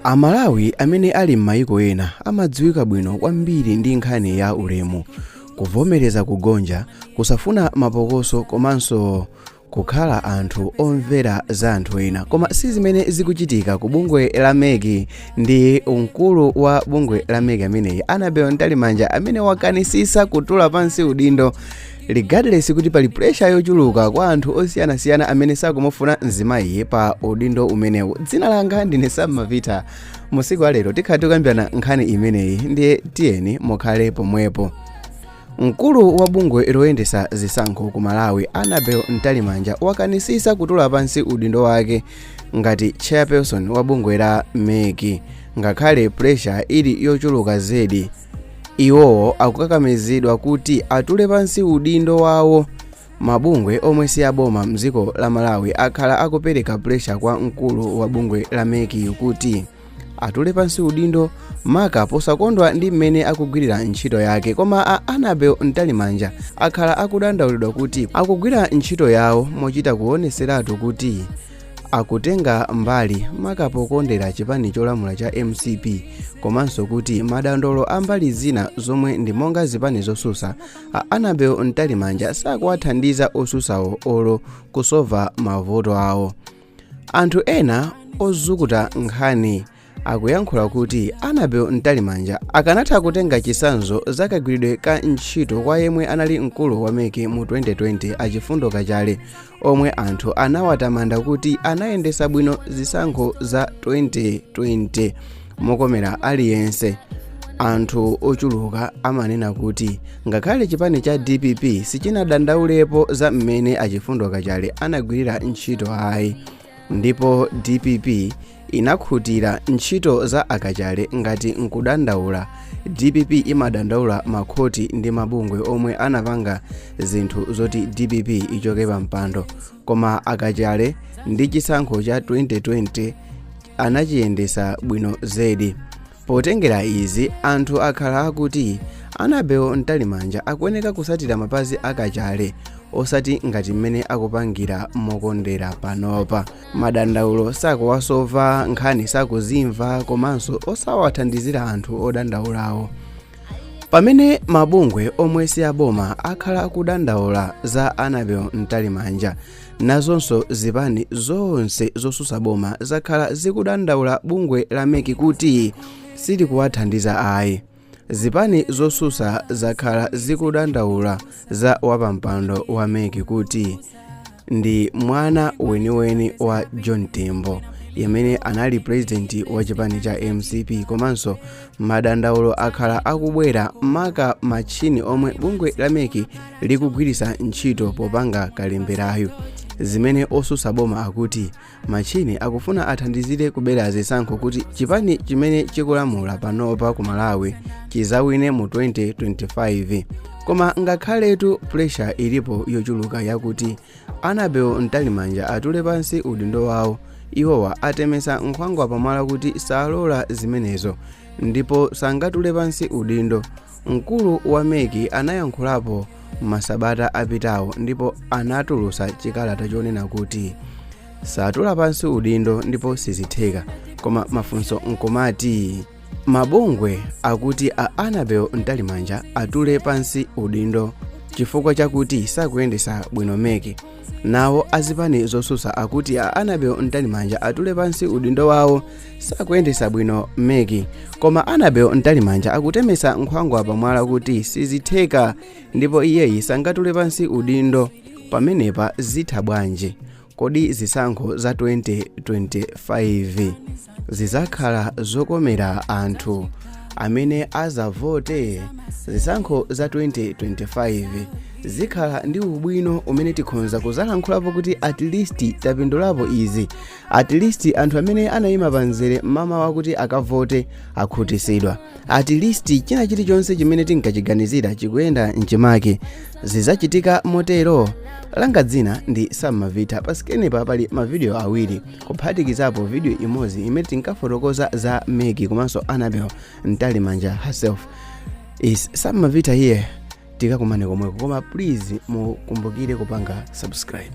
Amalawi amene ali m'mayiko ena amadziwika bwino kwambiri ndi nkhani ya ulemu, kuvomereza kugonja, kusafuna mapokoso komanso kukhala anthu omvera za anthu ena. Koma si zimene zikuchitika ku bungwe la MEC ndi mkulu wa bungwe la MEC ameneyi, Annabel Mtalimanja, amene wakanisisa kutula pansi udindo regardless kuti pali pressure yochuluka kwa anthu osiyanasiyana amene sakumufuna mzimayi pa udindo umenewu. Dzina langa ndine Sam Mavita. Musiku alero tikhala tikukambirana nkhani imeneyi, ndiye tiyeni mukhale pomwepo. Mkulu wa bungwe loyendesa zisankho ku Malawi, Annabel Mtalimanja, wakanisisa kutula pansi udindo wake ngati chairperson wa bungwe la MEC ngakhale pressure ili yochuluka zedi. Iwowo akukakamizidwa kuti atule pansi udindo wawo. Mabungwe omwe si aboma mdziko la Malawi akhala akupereka pressure kwa mkulu wa bungwe la MEC kuti atule pansi udindo, maka posakondwa ndi mmene akugwirira ntchito yake. Koma a Annabel Mtalimanja akhala akudandaulidwa kuti akugwira ntchito yawo mochita kuoneseratu kuti akutenga mbali, maka pokondera chipani cholamula cha MCP, komanso kuti madandaulo a mbali zina zomwe ndi monga zipani zosusa, a Annabel Mtalimanja sakuwathandiza osusawo olo kusova mavuto awo. Anthu ena ozukuta nkhani akuyankhula kuti Annabel Mtalimanja akanatha kutenga chisanzo zakagwiridwe ka ntchito kwa yemwe anali mkulu wa MEC mu 2020, Achifundo Kachale, omwe anthu anawatamanda kuti anayendesa bwino zisankho za 2020 mokomera aliyense. Anthu ochuluka amanena kuti ngakhale chipani cha DPP sichinadandaulepo za mmene Achifundo Kachale anagwirira ntchito ayi, ndipo DPP inakhutira ntchito za Akachale. Ngati nkudandaula, DPP imadandaula makhoti ndi mabungwe omwe anapanga zinthu zoti DPP ichoke pa mpando, koma Akachale ndi chisankho cha 2020 anachiyendesa bwino zedi. Potengera izi, anthu akhala akuti Annabel Mtalimanja akuyeneka kusatira mapazi Akachale, osati ngati mmene akupangira mokondera panopa. Madandaulo sakuwasova, nkhani sakuzimva, komanso osawathandizira anthu odandaulawo. Pamene mabungwe omwe si aboma akhala akudandaula za Annabel Mtalimanja, nazonso zipani zonse zosusa boma zakhala zikudandaula bungwe la MEC kuti silikuwathandiza ayi. Zipani zosusa zakhala zikudandaula za wapampando wa MEC kuti ndi mwana weniweni wa John Tembo, yemene anali president wa chipani cha MCP. Komanso madandaulo akhala akubwera maka machini omwe bungwe la MEC likugwiritsa ntchito popanga kalemberayo, zimene osusa boma akuti machini akufuna athandizire kubera zisankho kuti chipani chimene chikulamula panopa ku Malawi chizawine mu 2025. Koma ngakhaletu pressure ilipo yochuluka yakuti Annabel Mtalimanja atule pansi udindo wawo, iwowa atemesa nkhwangwa pamwala kuti salola zimenezo ndipo sangatule pansi udindo. Mkulu wa MEC anayankhulapo masabata apitawo ndipo anatulusa chikalata chonena kuti satula pansi udindo ndipo sizitheka. Koma mafunso nkumati, mabungwe akuti a Annabel Mtalimanja atule pansi udindo chifukwa chakuti sakuyendesa bwino MEC, nawo azipani zosusa akuti a Annabel Mtalimanja atule pansi udindo wawo, sakuyendesa bwino MEC. Koma Annabel Mtalimanja akutemesa nkhwangwa pamwala kuti sizitheka ndipo iyeyi sangatule pansi udindo. Pamenepa zitha bwanji? Kodi zisankho za 2025 zizakhala zokomera anthu amene azavote? Zisankho za 2025 zikhala ndi ubwino umene tikhonza kuzalankhulapo kuti at least tapindulapo izi, at least anthu amene anayima pamzere mmamawa kuti akavote akhutisidwa, at least china chilichonse chimene tinkachiganizira chikuyenda mchimake? Zizachitika motero? Langa dzina ndi Sam Mavita. Pa screen pali mavidiyo awiri, kuphatikizapo video imodzi imene tinkafotokoza za MEC komanso Annabel Mtalimanja herself. Is Sam Mavita here. Tikakumane komweko, koma please mukumbukire kupanga subscribe.